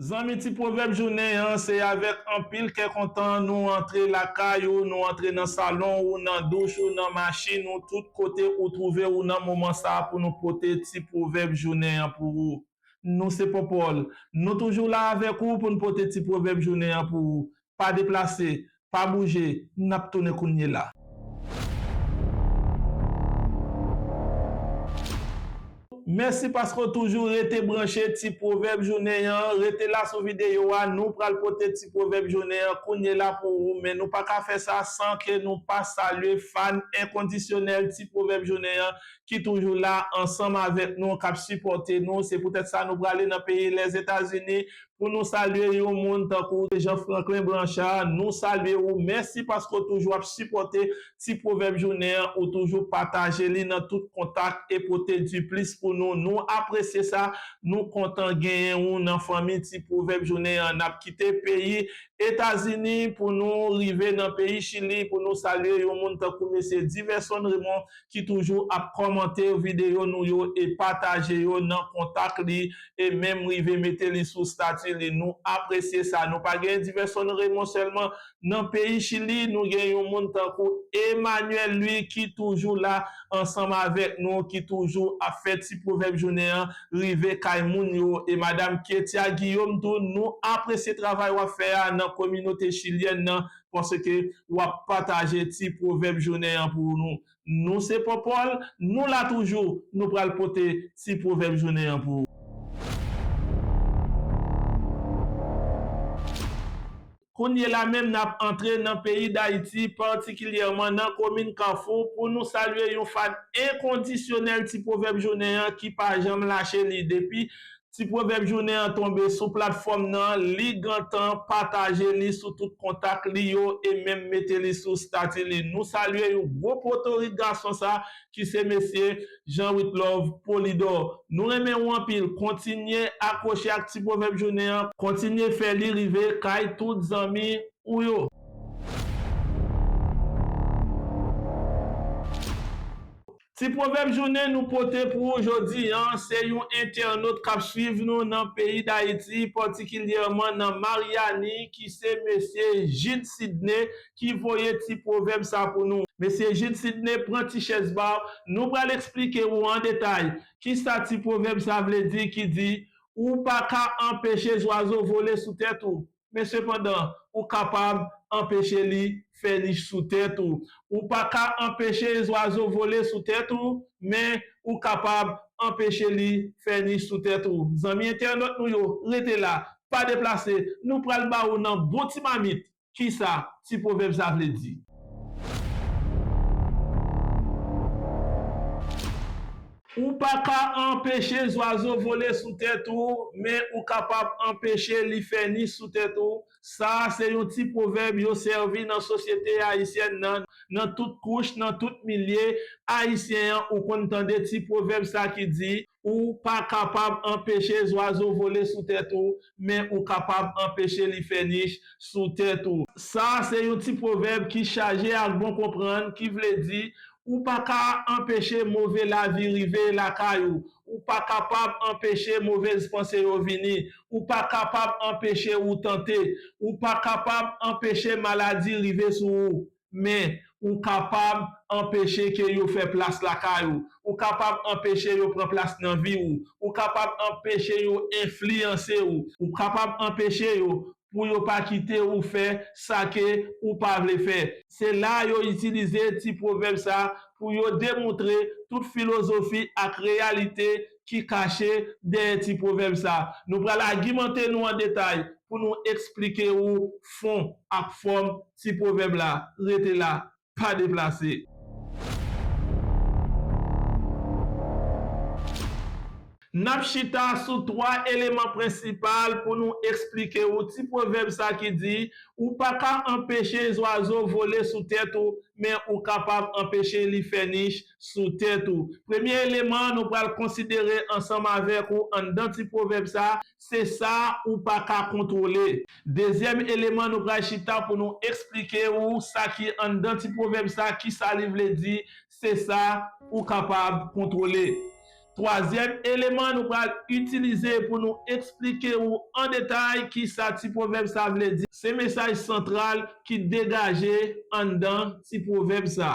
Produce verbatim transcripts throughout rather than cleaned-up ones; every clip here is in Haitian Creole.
Zanmi, ti pwovèb jounen an, se avèk anpil kè kontan nou antre lakay ou, nou antre nan salon ou, nan douch ou, nan machin ou, tout kote ou twouve ou nan moman sa a pou nou pote ti pwovèb jounen an pou ou. Nou se Popol. Nou toujou la avèk ou pou n pote ti pwovèb jounen an pou ou. Pa deplase, pa bouje, n ap tounen kounye la. Mèsi paske w toujou rete branche ti pwovèb jounen an. Rete la sou videyo a, nou pral pote ti pwovèb jounen an kounye la pou ou, men nou pa ka fè sa san ke nou pa salye fan enkondisyonèl ti pwovèb jounen an ki toujou la ansanm avèk nou, k ap sipòte nou. Se poutèt sa nou prale nan peyi Lèzetazini pou nou salye yon moun tankou Jean Franklin Blanchard. Nou salye ou. Mèsi paske w toujou ap sipòte ti pwovèb jounen an, ou toujou pataje li nan tout kontak e pote diplis pou nou. Nou apresye sa. Nou kontan genyen ou nan fanmi ti pwovèb jounen an. N ap kite peyi Etazini pou nou rive nan peyi Chili pou nou salye yon moun tankou mesye Diverson Raymond ki toujou ap kòmante videyo nou yo e pataje yo nan kontak li e menm rive mete li sou stati li. Nou apresye sa. Nou pa gen Diverson Raymond sèlman nan peyi Chili, nou gen yon moun tankou Emmanuel Louis ki toujou la ansanm avèk nou, ki toujou ap fè ti pwovèb jounen an rive kay moun yo. E madam Ketia Guillaume tou, nou apresye travay w ap fè a nan kominote chilyèn nan, paske w ap pataje ti pwovèb jounen an pou nou. Nou se Popol, nou la toujou, nou pral pote ti pwovèb jounen an pou ou. Kounye la menm, n ap antre nan peyi Dayiti, patikilyèman nan komin Kafou, pou nou salye yon fan enkondisyonèl ti pwovèb jounen an ki pa janm lache li. Depi ti pwovèb jounen an tonbe sou platfòm nan, li gentan pataje li sou tout kontak li yo e menm mete li sou stati li. Nou salye yon gwo potorik gason sa ki se mesye Jean Witlove Polidor. Nou renmen ou anpil. Kontinye akwoche ak ti pwovèb jounen an. Kontinye fè li rive kay tout zanmi ou yo. Ti pwovèb jounen nou pote pou ou jodi an, se yon entènot k ap swiv nou nan peyi Dayiti, patikilyèman nan Maryani, ki se mesye Gilles Sidney, ki voye ti pwovèb sa pou nou. Mesye Gilles Sidney, pran ti chèz ba w, nou pral eksplike ou an detay kisa ti pwovèb sa vle di, ki di, ou pa ka anpeche zwazo vole sou tèt ou, men sepandan, ou kapab anpeche li fè nich sou tèt ou. Ou pa ka anpeche zwazo vole sou tèt ou, men ou kapab anpeche li fè nich sou tèt ou. Zanmi entènot nou yo, rete la, pa deplase, nou pral ba ou nan bon ti mamit. Kisa ti pwovèb sa vle di? Ou pa ka anpeche zwazo vole sou tèt ou, men ou kapab anpeche li fè nich sou tèt ou. Sa a se yon ti pwovèb yo sèvi nan sosyete ayisyèn nan, nan tout kouch, nan tout milye ayisyen an. Ou konn tande ti pwovèb sa ki di, ou pa kapab anpeche zwazo vole sou tèt ou, men ou kapab anpeche li fè nich sou tèt ou. Sa a se yon ti pwovèb ki chaje ak bon konprann, ki vle di, ou pa ka anpeche move lavi rive lakay ou, ou pa kapab anpeche movèz panse yo vini, ou pa kapab anpeche ou tante, ou pa kapab anpeche maladi rive sou ou. Men, ou kapab anpeche ke yo fè plas lakay ou. Ou kapab anpeche yo pran plas nan vi ou. Ou kapab anpeche yo enfliyanse ou. Ou kapab anpeche yo pou yo pa kite ou fè sa ke ou pa vle fè. Se la yo itilize ti pwovèb sa pou yo demontre tout filozofi ak reyalite ki kache dèyè ti pwovèb sa. Nou pral agimante nou an detay pou nou eksplike ou fon ak fòm ti pwovèb la. Rete la, pa deplase. N ap chita sou twa eleman prensipal pou nou eksplike ou ti pwovèb sa ki di, ou pa ka anpeche zwazo vole sou tèt ou, men ou kapab anpeche li fè nich sou tèt ou. Premye eleman nou pral konsidere ansanm avèk ou anndan ti pwovèb sa, se sa ou pa ka kontwole. Dezyèm eleman nou pral chita pou nou eksplike ou sa ki anndan ti pwovèb sa, kisa li vle di, se sa ou kapab kontwole. Twazyèm eleman nou pral itilize pou nou eksplike ou an detay kisa ti pwovèb sa vle di, se mesaj santral ki degaje anndan ti pwovèb sa.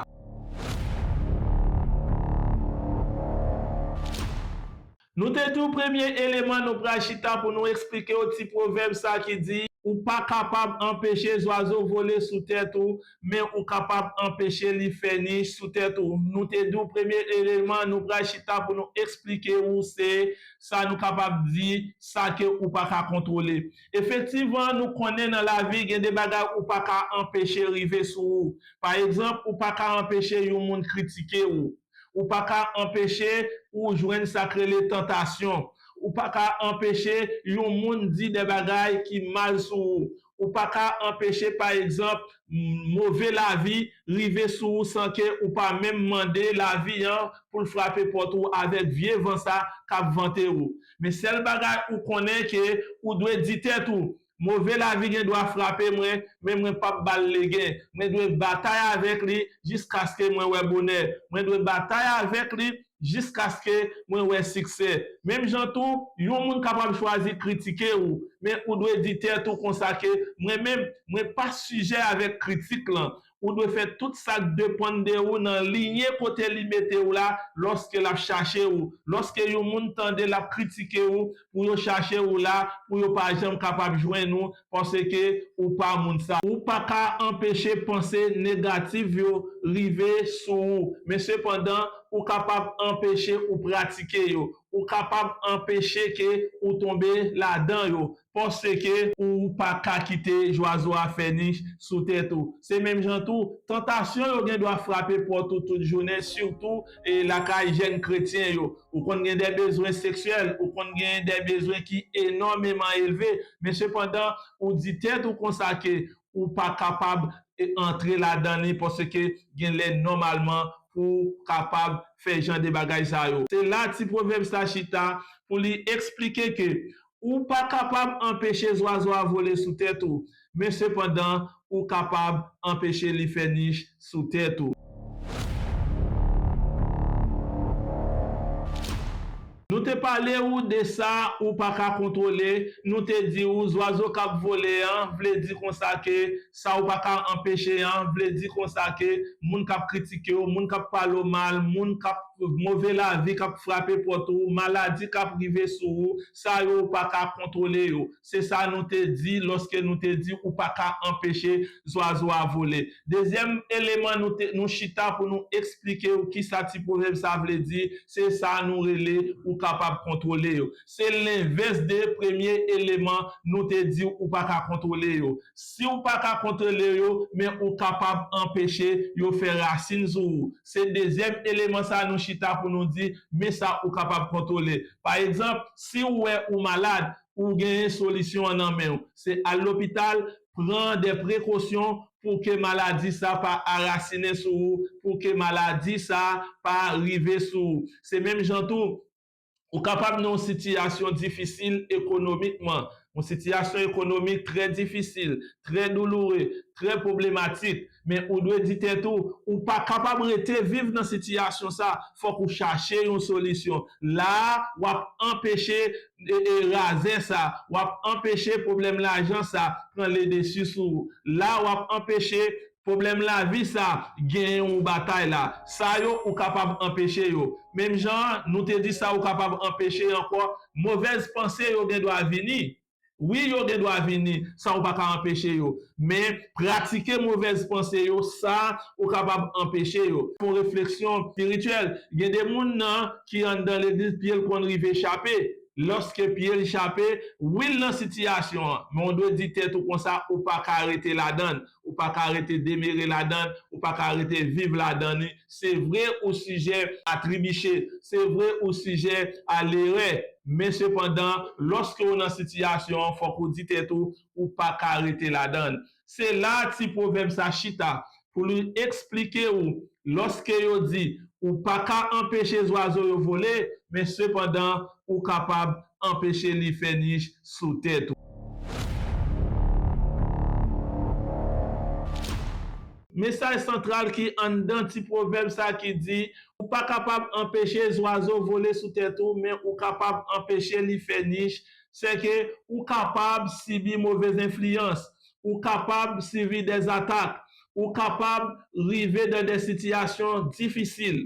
Nou te di w premye eleman nou pral chita pou nou eksplike w ti pwovèb sa ki di, ou pa kapab anpeche zwazo vole sou tèt ou, men ou kapab anpeche li fè nich sou tèt ou. Nou te di w premye eleman nou pral chita pou nou eksplike w se sa nou kapab di, sa ke ou pa ka kontwole. Efektivman, nou konnen nan lavi gen de bagay ou pa ka anpeche rive sou ou. Pa egzanp, ou pa ka anpeche yon moun kritike ou. Ou pa ka anpeche ou jwenn sa k rele tantasyon. Ou pa ka anpeche yon moun di de bagay ki mal sou ou. Ou pa ka anpeche, pa egzanp, m-, move lavi rive sou ou san ke ou pa menm mande lavi an pou l frape pòt ou avèk vye van sa k ap vante ou. Men sèl bagay ou konnen ke ou dwe di tèt ou, move lavi gen dwa frape mwen, men mwen p ap ba l legen. Mwen dwe batay avèk li jiskaske mwen wè bonè. Mwen dwe batay avèk li jiskaske mwen wè siksè. Menm jan tou, yon moun kapab chwazi kritike ou, men ou dwe di tèt ou konsa ke mwen menm, mwen pa sijè avèk kritik lan. Ou dwe fè tout sa k depann de ou nan linye kote li mete w la lòske l ap chache ou. Lòske yon moun tande l ap kritike ou, pou yo chache ou la, pou yo pa janm kapab jwenn ou, paske ou pa moun sa. Ou pa ka anpeche panse negatif yo rive sou ou, men sepandan, ou kapab anpeche ou pratike yo. Ou kapab anpeche ke ou tonbe ladan yo, paske ou pa ka kite zwazo a fè nich sou tèt ou. Se menm jan tou, tantasyon yo gen dwa frape pòt ou tout jounen, sitou, e, lakay jèn kretyen yo. Ou konn gen de bezwen seksyèl, ou konn gen de bezwen ki enòmeman elve, men sepandan, ou di tèt ou konsa ke ou pa kapab, e, antre ladan li, paske gen lè nòmalman pou w kapab fè jan de bagay sa yo. Se la ti pwovèb sa chita pou li eksplike ke ou pa kapab anpeche zwazo a vole sou tèt ou, men sepandan, ou kapab anpeche li fè nich sou tèt ou. Nou te pale ou de sa ou pa ka kontwole, nou te di ou zwazo k ap vole an vle di konsa ke sa ou pa ka anpeche an vle di konsa ke moun k ap kritike w, moun k ap pale w mal, moun k ap move lavi k ap frape pòt ou, maladi k ap rive sou ou, sa yo ou pa ka kontwole yo. Se sa nou te di lòske nou te di ou pa ka anpeche zwazo a vole. Dezyèm eleman nou te, nou chita pou nou eksplike ou kisa ti pwovèb sa vle di, se sa nou rele ou kapab kontwole yo. Se lenvès de premye eleman nou te di ou pa ka kontwole yo. Si ou pa ka kontwole yo, men ou kapab anpeche yo fè rasin sou ou. Se dezyèm eleman sa nou chita pou nou di, men sa ou kapab kontwole. Pa egzanp, si ou wè ou malad, ou genyen solisyon an nan men w. Se al lopital, pran de prekosyon pou ke maladi sa pa arasinen sou ou, pou ke maladi sa pa rive sou ou. Se menm jan tou, ou kapab nan yon sitiyasyon difisil ekonomikman, yon sitiyasyon ekonomik trè difisil, trè douloure, trè pwoblematik, men ou dwe di tèt ou, ou pa kapab rete viv nan sitiyasyon sa, fòk ou chache yon solisyon. La a, w ap anpeche, e, e, razè sa, w ap anpeche pwoblèm lajan sa pran ledesi sou ou. La a, w ap anpeche pwoblèm lavi sa genyen yon batay la. Sa yo, ou kapab anpeche yo. Menm jan an, nou te di sa ou kapab anpeche ankò, movèz panse yo gen dwa vini. Wi, yo gen dwa vini, sa ou pa ka anpeche yo. Men, pratike movèz panse yo, sa, ou kapab anpeche yo. Fè yon refleksyon espirityèl. Gen de moun nan ki anndan legliz, pye l konn rive chape. Lòske pye l chape, wi, l nan sitiyasyon an. Men w dwe di tèt ou konsa, ou pa ka rete ladan l. Ou pa ka rete demere ladan l. Ou pa ka rete viv ladan li. Se vre ou sijè a tribiche. Se vre ou sijè a lerè. Men sepandan, lòske w nan sitiyasyon an, fòk ou di tèt ou, ou pa ka rete ladan l. Se la ti pwovèb sa chita pou li eksplike ou, lòske yo di, ou pa ka anpeche zwazo yo vole, men sepandan, ou kapab anpeche li fè nich sou tèt ou. Mesaj santral ki anndan ti pwovèb sa ki di, ou pa kapab anpeche zwazo vole sou tèt ou, men ou kapab anpeche li fè nich, sèke ou kapab sibi movez enfliyans, ou kapab sibi dèzatak, ou kapab rive nan de sitiyasyon difisil.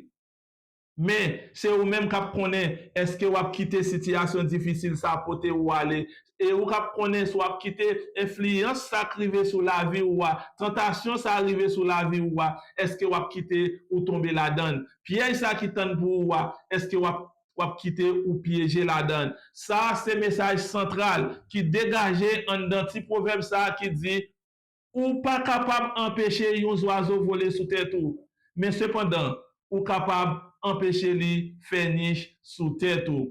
Men, se ou menm k ap konnen èske w ap kite sitiyasyon difisil sa pote ou ale. E ou k ap konnen si w ap kite enfliyans sa k rive sou lavi ou a, tantasyon sa rive sou lavi ou a, èske w ap kite ou tonbe ladan l? Pyèj sa ki tann pou ou a, èske w ap, w ap kite ou pyeje ladan l? Sa se mesaj santral ki degaje anndan ti pwovèb sa ki di, ou pa kapab anpeche yon zwazo vole sou tèt ou, men sepandan, ou kapab anpeche li fè nich sou tèt ou.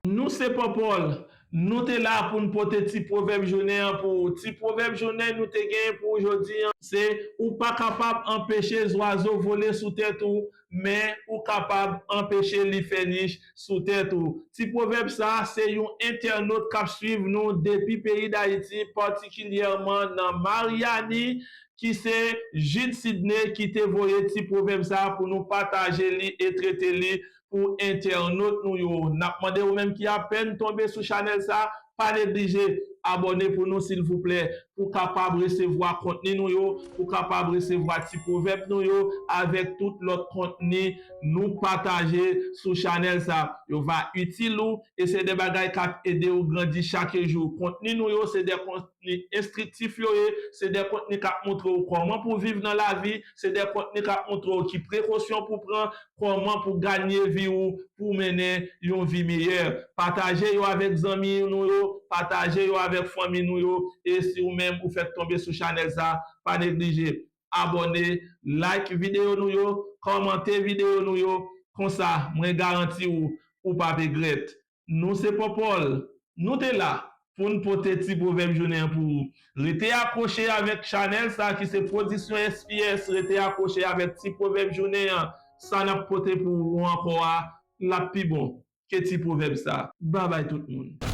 Nou se Popol, nou te la pou n pote ti pwovèb jounen an pou ou. Ti pwovèb jounen nou te genyen pou ou jodi an, se ou pa kapab anpeche zwazo vole sou tèt ou, men ou kapab anpeche li fè nich sou tèt ou. Ti pwovèb sa a, se yon entènot k ap swiv nou depi peyi Dayiti, patikilyèman nan Maryani, ki se Jude Sidney ki te voye ti pwovèb sa a pou nou pataje li e trete li pou entènot nou yo. N ap mande ou menm ki apèn tonbe sou chanèl sa a, pa neglije abòne pou nou silvouplè, pou kapab resevwa kontni nou yo, pou kapab resevwa ti pwovèb nou yo, avèk tout lòt kontni nou pataje sou chanèl sa. Yo va itil ou, e se de bagay k ap ede ou grandi chak jou. Kontni nou yo se de kontni enstriktif yo ye, se de kontni k ap montre ou kòman pou viv nan lavi, se de kontni k ap montre ou ki prekosyon pou pran, kòman pou ganye vi ou, pou mennen yon vi meyè. Pataje yo avèk zanmi nou yo, pataje yo avèk fanmi nou yo, e si ou menm ou fèk tonbe sou chanèl sa, pa neglije abòne, like videyo nou yo, kòmante videyo nou yo, konsa mwen garanti ou, ou p ap regrèt. Nou se Popol, nou te la pou n pote ti pwovèb jounen an pou ou. Rete akwoche avèk chanèl sa ki se Pwodiksyon S P S, rete akwoche avèk ti pwovèb jounen an, sa n ap pote pou ou ankò a, l ap pi bon ke ti pwovèb sa. Babay tout moun.